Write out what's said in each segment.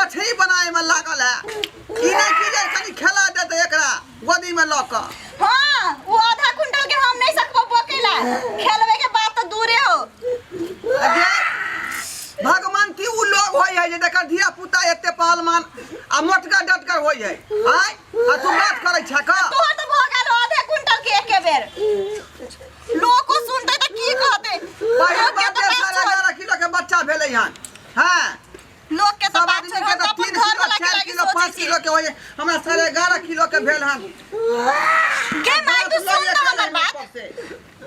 मछली बनाए में लागल है। ई नहीं कि जे कनी खेला देते एकरा गोदी में लऽ कऽ। हाँ, वो आधा कुंटल के हम नहीं सकबो बोकेला, खेलवे के बात तो दूरे हो। अगे भगवंती उ लोग होय है जे जकर धिया पुता एते पहलवान आ मोटका डटकर होय है। आय आ तू बात करै छ का? तोहर तो भऽ गेल आधे कुंटल के एके बेर। लोको सुनते तऽ की कहते? पहिल लोक के बात तऽ जे बात साढ़े छोड़। 11 किलो के बच्चा भेलै हन। हाँ, लोक के तऽ सब बात आदमी छोड़, के हम तऽ तऽ अपन 3 घर किलो वाला के 4 लागी किलो सोचै 5 छी। किलो के होय, हमरा 11.5 किलो के भेल हन। गे माय, तू सुन लइए तऽ के हमर एलै बात। ऊपर से।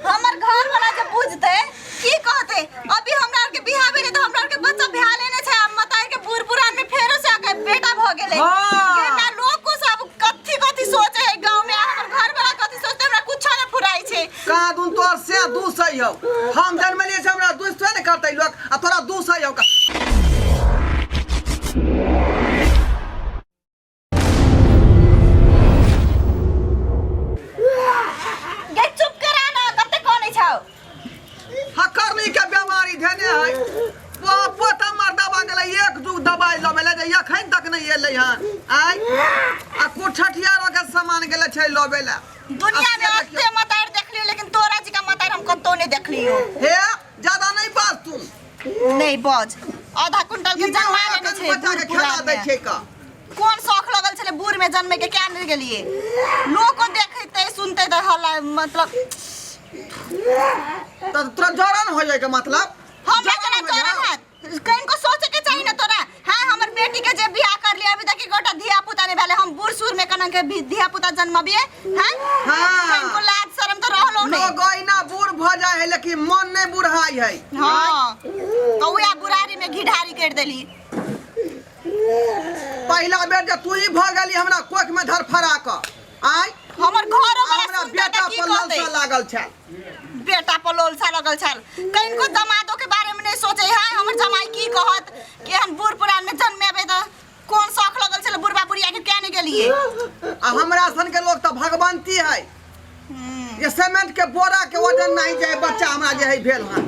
हमर घर वाला जे बुझते की कहते? अभी हमरा आर के बियाह भेलै तऽ हमरा आर के बच्चा भए लेने छै, आ मतार के बूढ़ पुरान में फेरो से आके बेटा भऽ गेलै। हाँ। गे माय, लोग को सब कथी कथी सोचे है गांव में, आ हमर घर वाला कथी सोचते, हमरा कुछो नहि फुराई छै। कहाँ दून तोहर से 200 हौ, हम जन्मलियै से हमरा 200 ने करतै लोक, आ तोरा 200 हौ। गे चुप करा ना, कते कनै छौ? हकरनी के बीमारी धेने है। पोता मर्दाबा गेलै एक जुग दवाई लबै लए, जे एखन तक नहि एलै हन। आय आ कुठठियारो के सामान गेलै छै लबै लए। दुनिया में आ से अते मतार देखलियो, लेकिन तोरा जी का मतार हम कतौ नहीं देखलियो। हे, ज्यादा नहीं बाज तू। नहीं बाज, आधा कुंटल के ई जमा नहि लेने एखन छै बच्चा बूढ़ के खेला पुरान दै में। छै का? कोन शौक लगल छलै बूढ़ में जन्मे के, क्या नहीं गेलिए? लोको देखते सुनते तऽ हल्ला, मतलब तऽ तोरा जरन हो जाय के मतलब? हमरा केना जरन हो जरन जाय? हैत? कनिको सोचे के चाही ना तोरा। हाँ, हमर बेटी के जे बियाह कर लिया, अभी तक गोटा धिया पुता नहीं भेलै, हम बूढ़ सूढ़ में कना के भी धिया पुता जन्मबिए? हाँ? हाँ। कनिको लाज शरम तऽ रहलो नहीं। लोग अहिना बूढ़ भऽ जाइ है, लेकिन मन नहीं बुढ़ाइ है। हाँ, तो उहे बुढ़ारी में घिढारी कर देली। पहिला बेर जे तू ही भऽ गेली हमरा कोख में धरफड़ा कऽ, आय हमर घरो वाला हमरा सुनते बेटा तऽ की पर कहते? ललसा लागल छल। बेटा पर लोलसा लगल छल। कनिको दमादो के बारे में नहीं सोचे है, हमर जमाई की कहत कि हम बूढ़ पुरान में जन्मेबे तऽ कोन शौक लगल छल बुढ़बा बुढ़िया के, क्या नहीं गेलिए? आ हमरा सन के लोग तऽ भगवंती है, ये सीमेंट के बोरा के वजन नहीं जाए बच्चा हमरा जे है भेल हन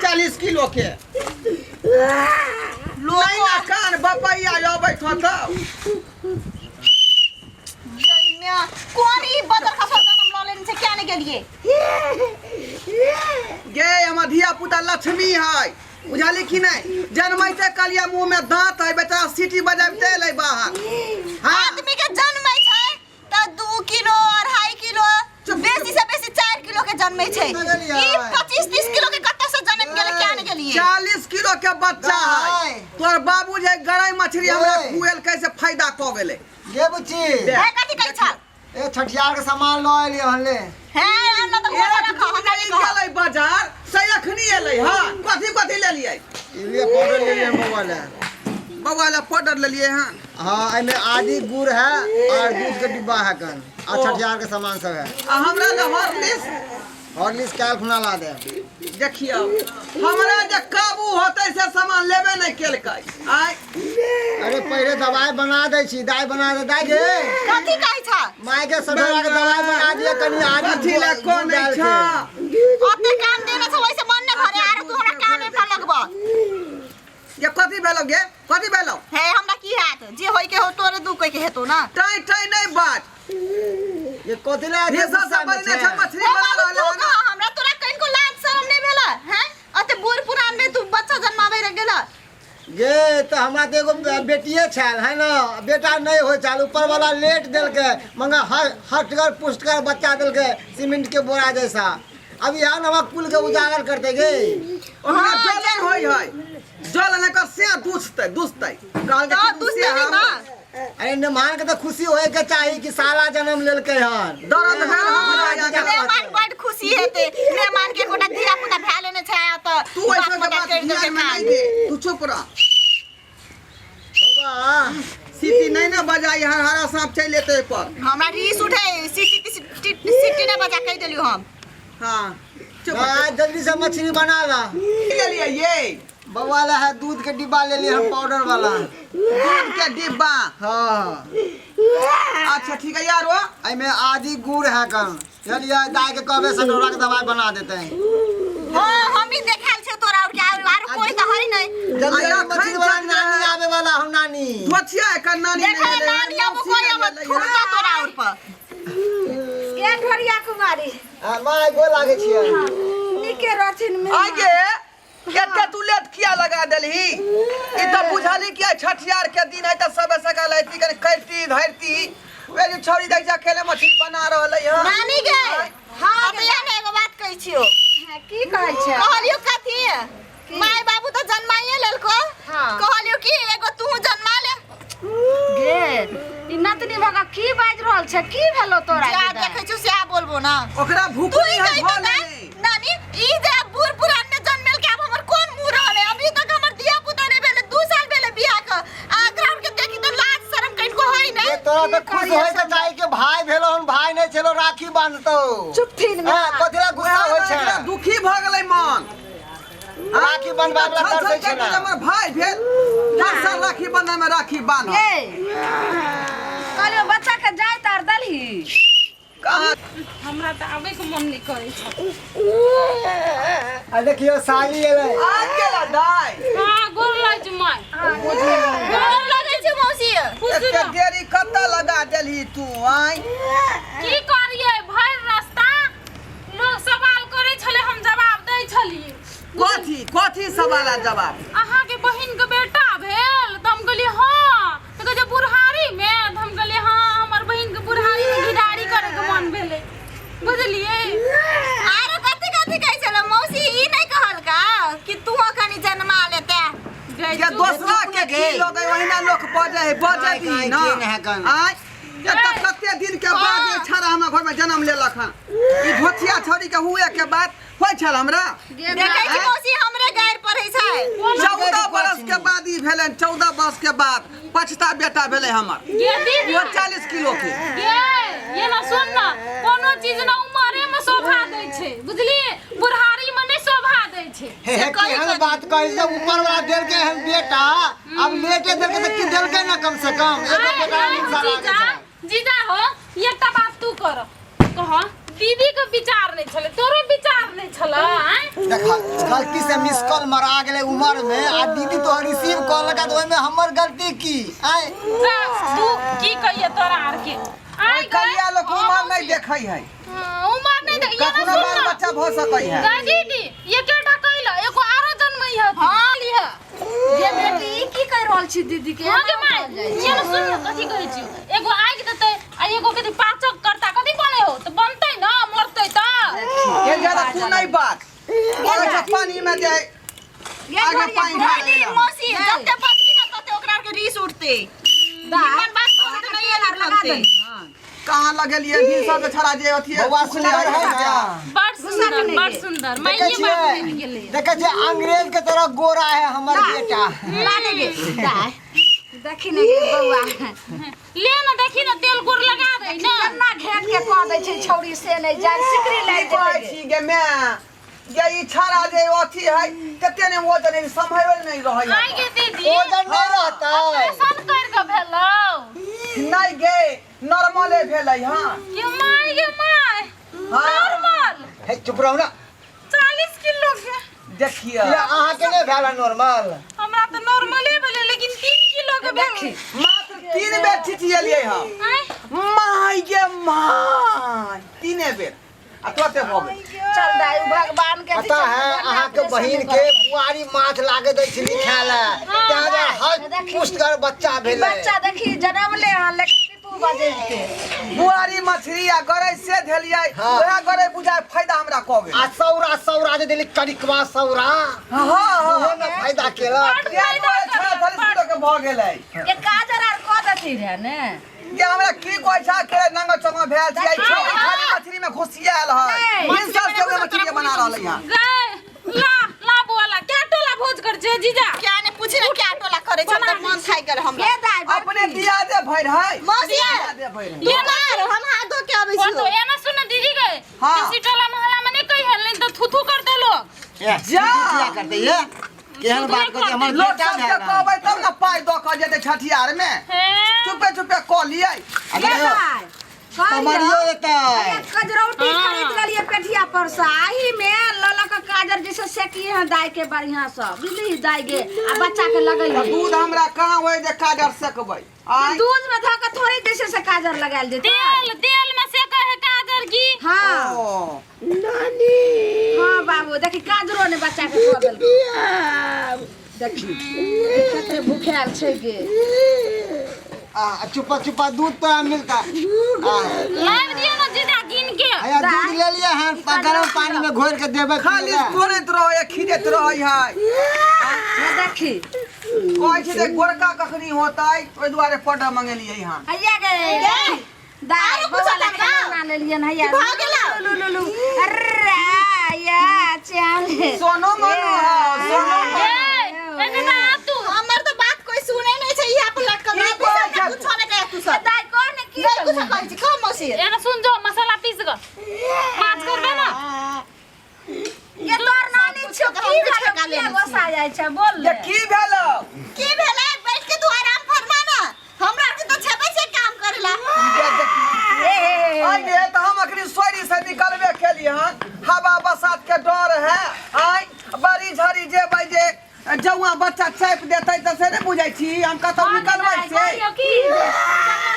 40 किलो के। लोग नहीं ना कान बपैया अबैत होतौ। जइमे कोन ई बदल खसल जन्म लऽ लेने छै, क्या नहीं गेलिए? गे, हमर धिया पुता लक्ष्मी है, बुझली कि नहीं? जन्मैते कलिया मुंह में दांत है, बेचारा सीटी बजाबते एलै बाहर। हाँ। आदमी के जन्मै छै तऽ 2 किलो 2.5 किलो, बेसी से बेसी 4 किलो के जन्मै छै। ई 25-30 किलो के कतऽ से जन्म गेलै, क्या नहीं गेलिए? 40 किलो के बच्चा है। तोहर बाबू जे गरई मछली हमरा खुएल कैसे फायदा कऽ गेलै। गे बुच्ची। हे, कथी कहै छल? ए, छठियार के सामान लऽ एलियै हन ले। हे, आन तऽ एक घरे रखऽ, हमरा दिन नहि कहऽ। गेलै बाजार से अखनी एलै। हाँ, कथी कथी लेलियै? इलिए पाउडर लेलियै बौआ ले। बौआ ले पाउडर लेलियै हन? हाँ, एहिमे आदि गुड़ है और दूध के डिब्बा है कन, आ छठियार के सामान सब है। आ हमरा ले हॉर्लिक्स। हॉर्लिक्स काल्हि खुना ला दे। देखियौ, हमरा जे काबू होतै से सामान लेबे नहि केलकै। आय अरे, पहिले दवाई बना दै छी, दाई बना दे। दाई गे। कथी कहै छ? माय के सटोरा के दवाई बना दिए कनी आदि कथी ले गुड़ कोन डाल छ? के। ओते काम देने छ वैसे मन ने भरे, आर तू हमरा कामे पर लगब। ये कथी भेलौ गे? कथी भेलौ? हे, हमरा की हैत? जे होय के हो तोरे दू के हेतो ना। टाइ टाइ नहीं बात। ये कथी ले ये सब गुस्सा में बजने छै? छ मछली हे बना बाबू, रहल तू हन। कह हमरा, तोरा कनिको लाज शरम नहीं भेल हैं? अते बूढ़ पुरान में तू बच्चा जन्मावे रह गेला। गे, तऽ हमरा तऽ एगो बेटिए छल है ना, बेटा नहीं होइ छल, ऊपर वाला लेट देलकै, मगर हटगर पुष्टगर बच्चा देलकै, सीमेंट के बोरा जैसा। अब यहाँ ने हमरा कुल के उजागर करते गे। ओकरा जलन होय है, जलन एकर से दुसतै दुसतै कहलकै तऽ कि दुसतै से नहि हम ना। अरे, नेमान के तऽ खुशी होए के चाही कि साला जन्म लेलकै हन। दर्द भेल हमरा आगे। मेहमान बड खुशी हेतै, मेहमान के एकोटा धिया पुता भए लेने छै आ तऽ तू ऐसा बाप के मतार बात करि देलकै ध्यान में कान। नहीं दे, तू चुप रह। बाबा सीटी नहीं ना बजाई, हर हरा सांप चलि एतै एहि पर। हमरा रीस उठे, सीटी सीटी सीटी नहि बजा, कहि देलियौ हम। हाँ, चुप। हाँ, जल्दी से मछली बना ला। की लेलियै ये? बउआ ला है दूध के डिब्बा ले लिए हम, पाउडर वाला। दूध के डिब्बा? हाँ। अच्छा ठीक है यार, वो एहिमे आदि गुड़ है कन, चलिए दाई के कहबे सटोरा के दवाई बना देते हैं। हाँ, हम ही देखाल छे तोरा और के, आर कोई तो है नहीं। जल्दी आया मछली खाइन बना, चल नानी आवे वाला हम नानी। झोछिया एकर नानी देखा नहि एलै हन, नानी अब मौसी कोई नहि अब एलै हन। थुकता तोरा और पर के ढोरिया कुमारी हाँ, माय गोर लागै छियै नीके रहथिन में आगे एते तू लेट किया लगा देलही ई तऽ बुझली कि आइ छठियार के दिन है तऽ सबे सकाल ऐती कनि करती धरती वे जे छौरी देख जा अकेले मछली बना रहल है नानी गे हाँ अब यहाँ ने एगो बात कहै छियो हाँ, की कहै छै कहलियो कथी माय बाबू तऽ जन्माइए लेलको हाँ। कहलियो कि एगो तू जन्मा ले गे ई नतनी भगा की बाजि रहल छै की भेलो तोरा जा गे दाइ? देखै छियो सएह बोलबो ना ओकरा भूख तू नहीं ही है कहि भऽ तो लेने नानी ई जे बूढ़ पुरान में जन्मेल के आब हमर कोन मुंह रहले अभी तक हमर धिया पुता नहीं भेले 2 साल भेले बियाह के आ एकरा के देखी तो लाज शरम कनिको होई ये नहीं तोरा तऽ खुश होय के चाही कि भाई भेलो हन भाई नहि छेलो राखी बांधतौ चुप थीन में हाँ, कथी ला गुस्सा वएह होइ ने छै एकरा दुखी भऽ गेलै मन राखी बंधवा वाला छल तरसै छल छै के ना हमर भाई भेल हर साल राखी बंधन में राखी बांध गे कहलियो बच्चा के जाय तार दलही कहाँ हमरा तऽ आबैके मन नहि करै छै आ देखियो साली एलै आ गेला दाइ हँ गोर लगै छै माय गोर लगै छै मौसी खुश एते रह देरी कतऽ लगा देलही तू आइ की करियै भरि रास्ता लोग सवाल करै छलै हम जवाब दै छलियै कथी कथी सवाल आ जवाब अहाँके बहिनके बेटा भेल तऽ हम कहलियै हँ तऽ कहै छै बुढ़ारीमे तऽ हम कहलियै हँ हमर बहिनके बुढ़ारीमे घिढारी करैके मन भेलै बुझलियै आरो कथी कथी कहै छलै मौसी ई नहि कहलका कि तू अखनी जन्मा लेते जे दोसरा के की लोग ओहिना लोक बजै है बजै दी काहे ना के ने कन? आय एतऽ कते दिन के बाद जे छाड़ा हमरा घर में जन्म लेलक हन ई धोतिया छौड़ी के हुए के बाद होइ छल हमरा देखै छी मौसी हमरे गारि पड़ै छै 14 बरस के बाद ई भेलनि 14 बरस के बाद पछता बेटा भेलै हमर गे दीदी ओ 40 किलो के गे ये ना सुन ना कोनो चीज ना उमरे में शोभा दै छै बुझलियै बुढ़ारी में नहि शोभा दै छै हे हे केहन बात कहै छै ऊपर वाला देलकै हन बेटा अब लेटे देलकै तऽ की देलकै ना कम से कम एगो बेटा आय, जीजा जीजा हो एकटा बात तू कर कह दीदी के विचार नहीं छले तोरो विचार नहीं छल आय देख गलती से मिस कॉल मरा गेलै उमर में आ दीदी तो रिसीव कॉल लगा तो ओहिमे हमर गलती की आय जा तू की कहिए तोरा आर के आय कलिया लोग उमर नहीं देखै है उमर नहीं देख ये ना कखनो सुन बाल ना बच्चा भऽ सकै है गा दीदी ये केटा कइला एगो आरो जन्म है हां लिह गे बेटी ई की कहि रहल छी दीदी के हां गे माय ये ना सुन ना कथी कहै छी एगो आगि देतै आ एगो कथी पाचक करता कथी बने हो त बनतै ना मरतै त ये ज्यादा तू नहीं बात और अच्छा पानी में जे आगे पानी ढाल दीदी मौसी जते बजबी ना तते ओकरा के रीस उठते निमन बात कहबै तऽ नहिए लगतै कहाँ लगेलिए भी सब छड़ा जे अथी बौआ सुंदर है ना बड़ सुंदर बड़ सुंदर देखै माइये बाप छियै मिल गेलै देखै छियै अंग्रेज के तरह गोरा है हमर बेटा लाने गे दाय देखी ने गे बौआ ले ना देखी ना तेल गुड़ लगा दे ना केना घेट के कह दै छै छौड़ी से नहि जान सिकरी की लागि कहै जेतै छी गे my गे ई छड़ा जे अथी है कते ने वजन है सम्हरो नहीं रहै है आइ गे दीदी वजन नहीं रहतै ऑपरेशन कर के भेलौ नहीं गे नॉर्मले भेलै हँ ये my गे my हाँ नॉर्मल हे चुप रहू ना 40 किलो के देखिए ये अहाँके नहि भेल हन नॉर्मल हमरा तऽ नॉर्मले भेलै लेकिन 3 किलो के भेल मात्र 3 बेर छिचिएलियै हम आँय my गे my तीने बेर आ तुरते भऽ गेल चल दाइ उ भगवान के पता है अहाँके बहिन के बुआरी माछ लागे दै छली खाय लए तैं दुआरे हर पुष्टगर बच्चा भेलै बच्चा देखी जनम ले हन लेकिन पिपू बजे के बुआरी मछली आ गरै से धेलियै हाँ। वएह गरै बुझाय फायदा हमरा कऽ गेल आ सौरा सौरा जे देली करिकवा सौरा हाँ हाँ ओहो ने फायदा केलक बड फायदा छड़ा करलक, थाली के भऽ गेलै के काजर आर कऽ देती रहे ने ये हमरा की कहै छ के नंगा चौका भेल छी आई छौड़ी खाली मछली में घुसियाल है नहीं। तीन साल से मछली बना रहल है गए ला ला बुआला क्या टोला भोज कर छे जीजा क्या ने पूछी ना क्या टोला करे छै तऽ मन खाइ गेल हमरा के दाइ अपने दिया दे भरि है मौसी दिया दे भरि है। ये ना यार हम हाथ धो के आबै वो छी तो ये ना सुन दीदी गए हाँ। किसी टोला मोहल्ला में नहीं कही हल नहीं तो थू थू करते लोग ये, जा। किया करते ये केहन बात करते हमर लोक बेटा सबके भेल हन। कहबै तब ने पाइ दऽ कऽ जेतै छठियार में हे चुपे चुपे कऽ लियै आ के देखियौ, दाइ कमरियो जेतै। कजरौटी खरीद लेलिए पेठिया पर से, आही में ल ल के काजर जैसे सेकिए हैं दाई के बढ़िया से, बुझली दाई गे, आ बच्चा के लगैली। दूध हमरा कहाँ होय जे काजर सेकबै? आय दूध में धऽ के थोड़े जैसे से काजर लगायल जेतै। तेल तेल में से कहे काजर की। हाँ। ओ नानी। हाँ बाबू, देखी काजरो ने बच्चा के खुआ देलकै। देखी कते भूखायल छै गे। आ चुपा चुपा दूध तोरा मिलता। लाइव दियो ना जीजा गिन के। आया दूध ले लिया हन, गरम पानी में घोर के देबै। खाली कोरैत रहै, खींचैत रहै है। हे देखी कहै छै जे गोरका कखनी होतै, ओहि दुआरे पाउडर मंगेलियै हन। हैया गे दाइ, आरो कुछो बौआ लए लगबा? खाना लेलियन हैया। भऽ गेलौ? लू लू लू अरे या चल। सोनो मोनो हौ, सोनो मोनो। ए एने ना तू। हमर तो बात कोई सुने नहीं छै, इहा पर लटकल की रह। कहै छै? कुछो नहीं कहै तू सब। दाइ कह ने की नहीं कुछो कहै छी, कह मौसी। एने सुन जो मसाला पीस ग माछ करबे ना। ये तोर नानी छौ, कुछो की हम भेलौ? ठेका किया लेने गोसा जाइ छै बोल जे ले। की भेलौ? की भेलै? बैठ के तू आराम फरमा ना, हमरा आर के तो छेबै छै काम करेला। जे देखी। ए, ए, ए, आइ गे तऽ हम अखनी सोरी से निकलबे केलियै हन, हवा बसात के डर है। आइ बड़ी झड़ी जेबै जे जौआ बच्चा चापि देतै तऽ से नहि बुझै छी, हम कतौ निकलबै से। कहियो की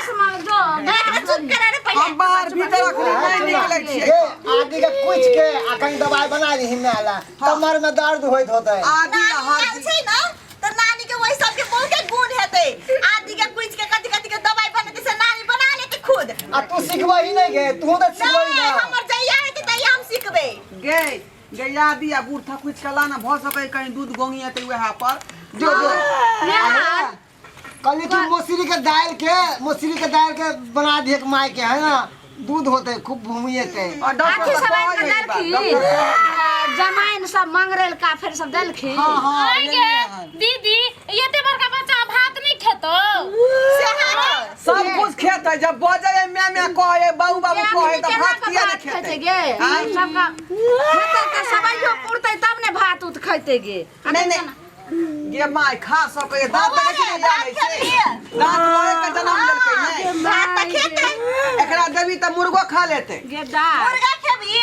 चम्मच में जो एकरा चुप करा रे पहिले। हम बाहर भीतर अखनी नहि निकलै छियै। ए आदि के कुछ के आ कनी दवाई बना दी हिम्मे ला, कमर में दर्द होइत होतै। आदि नानी आ आयल हरदी। छै ना तऽ नानी के वही सब के बहुते गुण हेतै। आदि के कुछ के कथि कथि के दवाई बनेतै से नानी बना लेतै खुद। आ तू सिखबही नहि गे? तू तऽ सिखबही नहीं, ना। हमर जहिया हेतै तहिया हम सिखबै। गे गे आदि आ गुड़ थकुच के लाना, भऽ सकै कहीं दूध गोंगिएतै वएह पर। जो जो कहली कि मौसरी के दाल के, मौसरी के दाल के बना दिए के माय के, है ना, दूध होते खूब भूमिएते। आ डॉक्टर अथी तऽ सब आनि कहै कऽ है ई बात, देलखिन? डॉक्टर। जमाइन सब मंगरेल का फेर सब देलखिन? हाँ हाँ आइ गे लेलियै हन। दीदी, एते बड़का बच्चा भात नहीं खेतो? से हाँ। सब कुछ खेतै, जब बजै है मैं मैं कहै, बाबू बाबू कहै तऽ केना भात कऽ किया नहि भात खेतै? खेतै गे? आँय? सबका खेतै तऽ सबाइयो पुरतै तब ने भात उत खैतै गे। नहि नहि गे my, खा सकै, दाँत तऽ देखी ने भात आबै छै। खेबिही? दाँत लए के जनम लेलकै नहि। भात तऽ खेतै। एकरा देबी तऽ मुर्गो खा लेतै। गे दाइ, मुर्गा खेबही?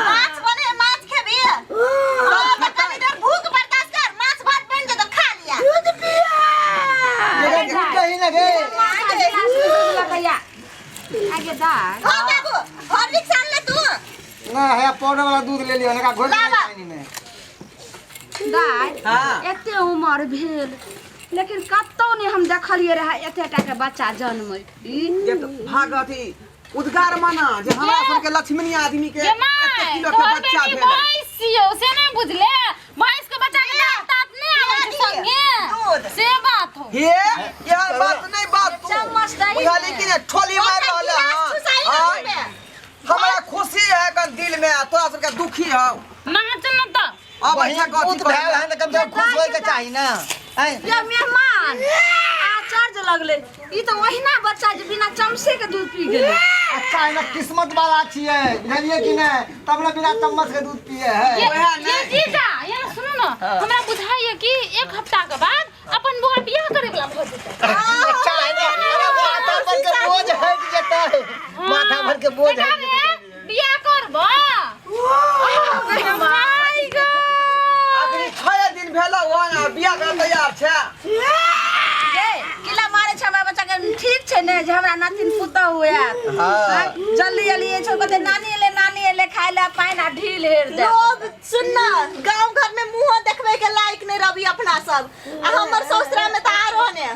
माछ बने, माछ खेबही? हाँ, तऽ कनी देर भूख बर्दाश्त कर, माछ भात बनि जेतौ, खा लिया। गे दूध दही ने गे। माछ गिलास में दूध लगैया आगे दाइ। हाँ बाबू, हॉर्लिक्स आन ले तू। ना है पाउडर वाला दूध ले लियो, एकरा घोर के लाबा। पानी में। दाइ, हाँ। एते उमर भेल लेकिन कतौ नहि हम देखलियै रहै एते टा के बच्चा जन्मै ई। जे तऽ भाग अथी उद्गार मना जे हमरा सबके लक्ष्मणी आदमी के गे एते my, kilo के तोहर बच्चा बेटी भेलै। भैंस छियौ से नहीं बुझले? भैंस के बच्चा के दाँत तात नहीं आबै छै संगे। दूध। से बात हो। हे एहन बात नहीं बात तू चम्मच दही बुझली कि ने ठोली मारि ओकरा रहल गिलास ठुसाइ हन। ना आँय, दूधमे। हमरा खुशी है कन दिल में आ तोरा सबके दुखी हौ। नाच न तऽ। अब बहिन ऐसा कथी पूत भेल हन तऽ कम से कम खुश होय के चाही ना। आँय? ये मेहमान आश्चर्य लगले, ई तऽ ओहिना बच्चा जे बिना चमचे के दूध पी गेलै। अच्छा है ना, किस्मत वाला छियै, बुझलियै कि नहि, तब ने बिना चम्मच के दूध पिए है। ये ओएह ये नहि। जीजा, ये ना सुनू ना, हमरा बुझाइए कि एक हफ्ता के बाद अपन बौआ बियाह करे वाला भऽ जेतै। अच्छा है ना, अरे माथा पर के बोझ हटि जेतै, माथा पर के बोझ बेटा हटि रे, जेतै। बियाह करबो? My God. अखनी 6 दिन भेल हो ना, बियाह करे तैयार छै। गे किला मारे छै हमरा बच्चा के? ठीक छै ने जे हमरा नातिन पुतहु आयत। हाँ। जल्दी जल्दी छै, कहते नानी एले, नानी एले, खाय ले पानि आ ढील हेर दे। लोग सुन ना, गांव घर में मुंह देखबे के लायक नहीं रवि अपना सब, आ हमर ससुरा में तऽ आरो ने।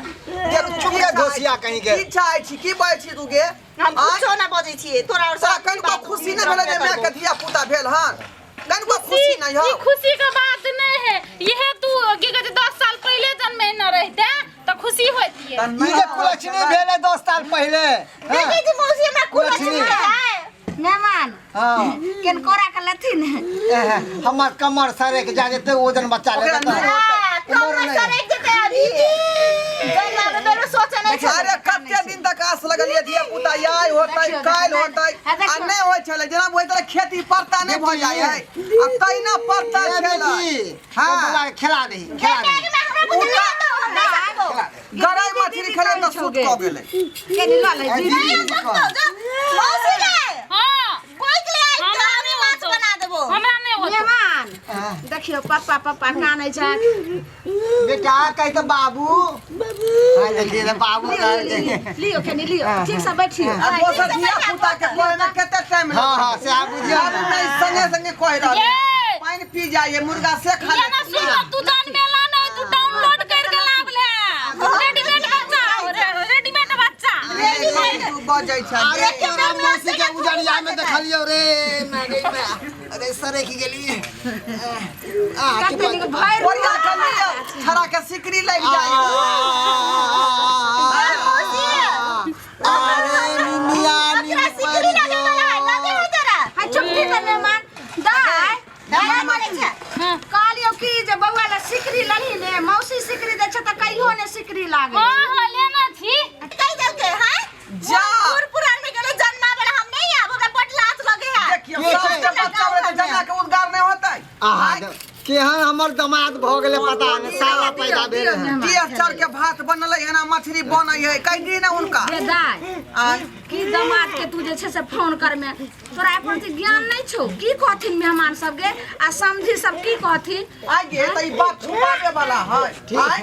जे चुप गे घोसिया कहीं के। की चाहै छी, की बजै छी तू गे? हम कुछो ना बजै छियै तोरा और तोरा सब कनिको खुशी नहि भेलै जे माय के धिया पुता भेल हन? कनिको खुशी नहि हौ? ई खुशी के बात नहीं है। यह तू की कहै छै, 10 साल पहिले जन्मे न रहते तऽ खुशी होतिए। तऽ ई नहि जे कुलक्षणी भेलै 10 साल पहिले। देखै छी मौसी, हमरा कुलक्षणी। कुलक्षणी है। मेहमान हाँ। केनकोरा के लथिन। एह, हमर कमर सरे के जा जेते वजन बच्चा ओकरा लेतै। नहि हाँ, उमर कमर नहि। सड़क जेतै अभी। जन्माबे बेर सोचे नहि छलै। अरे कते दिन तक आस लगलियै धिया पुता आइ होतै देखियौ, काल्हि देखियौ, होतै, आ आ देखियौ। नहि होइ छलै। जेना बुझै छलै खेती परता नहि भऽ जाइ है, आ तहिना परता ए छलै। बेटी, हाँ। ओ बौआ के खेला दही, खेला बेटा दही। के हमरा बुझल नहि तो हम नहि सकबो। गरई मछली खेले कहै तऽ छौ सूत गे? कऽ गेलै। कनी लऽ ले दीदी। नहीं देखतो जा मौसी गे। हां। कोई के ले आइ हमरा हम नहि माछ होतो। बना देबो। हमरा नहि होतो। मेहमान, देखियौ पप्पा पप्पा कानै छै। बेटा कहि तऽ बाबू, हाँ, देखिए तऽ बाबू लियो। कहै छै। लियो, कनी लियो, ठीक से बैठियो। आ दोसर धिया पुता के कहै में कते टाइम। हाँ हाँ, से आप बुझियौ बाबू ने। नहि, संगे संगे कहि रहल ये। पानि पी जाइए, मुर्गा से खा ये ना ले। सुन, तू जनमेला नहीं, तू डाउनलोड करके लावले रेडीमेड बच्चा, रेडीमेड बच्चा। तू बजै छै। अरे तोरा मौसी के उजरिया में देखलियौ रे, मैं गई मैं, अरे सरेक गेली आ। कते नीक भरि। ओरिया के लिअ, छड़ा के सिकरी लागि जाइ। अरे निनिया तोरा सिकरी लगे वाला है, लगे है तोरा? हाय, चुप की कर मेहमान दाय। दाय बोलै छै। कहलियौ की जे बौआ लए सिकरी ललही ने, मौसी सिकरी दै छै तऽ कहियो ने सिकरी लागै। हां हां, लेना छी। कहि देलकै है। जा। बूढ़ पुरान में गेलै जन्मा वाला, हम नहीं आब, हमरा बड लाज लगे है। देखियौ, सबके बच्चा भेलै, जन्मा के उद्गार नहि होतै। आहा, केहन हमर दमाद भऽ गेलै पता नहि, साला पैदा भेल है। टीएस चाउर के भात बनलै एना मछली बनै है, कहि दी ने हुनका। गे दाय। आँय। की दमाद के तू जे छै से फोन करमे, तोरा एहि प्रति ज्ञान नहि छौ? की कहथिन मेहमान सब गे आ समझी सब की कहथिन? आइ गे, तऽ ई बात छुपाबे वाला है? आँय,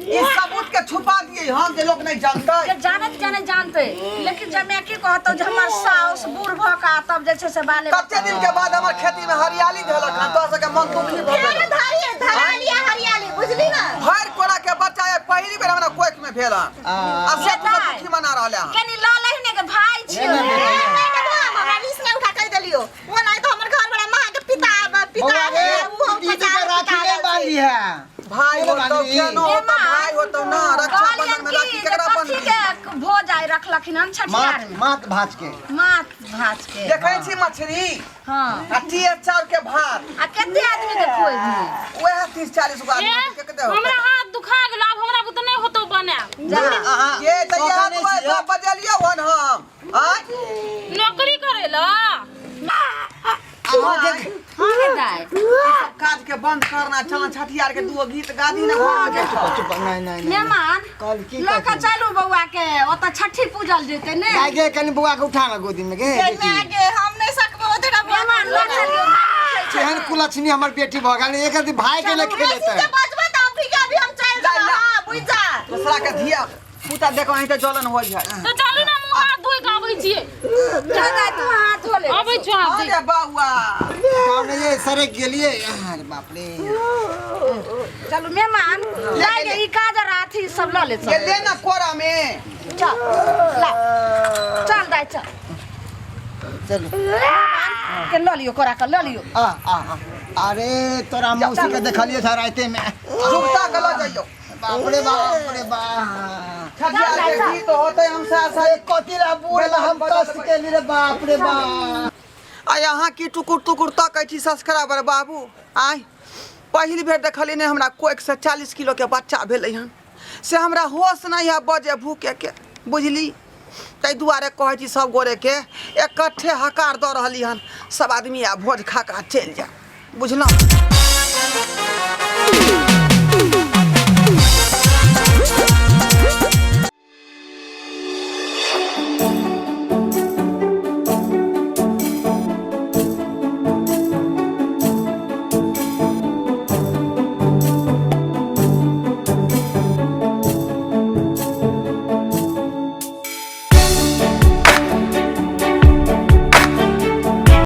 ई सबूत के छुपा दिए हम जे लोग नहीं जानते। जे जानत जाने जानते, लेकिन जब मैं की कहतौ जे हमर साउस बूढ़ भऽ कऽ तब जे छै से बाले। कते दिन के बाद हमर खेती में हरियाली भेलक हन, तोरा सबके मन दुखी भऽ केहन गेल। धरी धरा लिया हरियाली, बुझली ना? भरि कोरा के बच्चा है, पहिली बेर हमरा कोख में भेल हन आ से तू सब दुखी मना रहल हन। कनी लऽ लही ने के भाई छियौ। ले ले। नहीं देबो हम, हमरा रिस नहीं उठा कहि देलियो वो, नहीं तो हमर घर वाला महा के पिता पिता बौआ गे, है वो, हम दीदी के राखी नहीं बांधी है। भाई ले होतौ। बांधी। केनो होतौ, भाई होतौ ना, रक्षाबंधन में कहलियन राखी की जे केकरा कथी बन्धी? के भोज आइ रखलखिन हन छठियार माथ में? माथ भाज के। माथ भाज के। देखै छी मछली हाँ आ टीएस चाउर के भात। आ कते आदमी के खुएबही? वएह 30-40 गो ए, आदमी के के देहो। हमरा हाथ दुखा गेल, आब हमरा बुते नहीं होतो बनाएब। जा। ये तऽ शौका इएह नहि दुआरे छियै। तऽ बजलियौ हन हम। आँय। नौकरी करेला। अहाँके हाँ गे दाय। काज के बंद करना चल, छठियार के दूगो गीत गादी ने घर में चुप चुप, नहीं नहीं नहीं। मेहमान कल की लऽ कऽ कहथिन? चलू बौआ के, ओतऽ छठी पूजल जेतै ने। आइ गे, कनि बौआ के उठा ना गोदी में गे बेटी। मैं गे हम नहीं सकबो ओतेटा। मेहमान लऽ चलियौ। केहन कुलक्षणी हमर बेटी भऽ गेल, एक आदमी भाई के नहि खेलेतै। से बजबे तऽ अभी के अभी हम चल जा, जाब। हां, बुझ जा। दोसरा के धिया पुता देखो अहीं तऽ जलन होइ है। तो चलू ने, मुँह हाथ धोइ के आबै छियै। चल दाय, तू हाथ धो ले। आबै छियौ हाथ धोइ। अरे बौआ। कौन ये सड़क गेलिए, अरे बाप रे। चलू मेहमान, दाय गे, ई काजर अथी सब लऽ ले। ये चल। ले ना कोरा में। चल ला, चल दाय, चल। चलू। के लऽ लियौ, कोरा के लऽ लियौ। आ आ आ। अरे तोरा मौसी के देखलिए था राते में। जुगता के लऽ जइयौ। बाप रे बाप रे बाप। छठियार के गीत होतै, हम सा सा। अरे कथी ला बूढ़ ला हम कष्ट के लिए रे, बाप रे बाप। आ यहाँ की टुकुर टुकुर तकै छी सब्सक्राइबर बाबू? आय, पहिल बेर देखलियै ने हमरा कोख से 40 किलो के बच्चा भेलै हन, से हमरा होश नहि है बजे भूखे के, बुझली? ताहि दुआरे कहै छी सब गोरेके इकट्ठे हकार दऽ रहली हन, सब आदमी आ भोज खा कऽ चलि जाए, बुझलहुँ?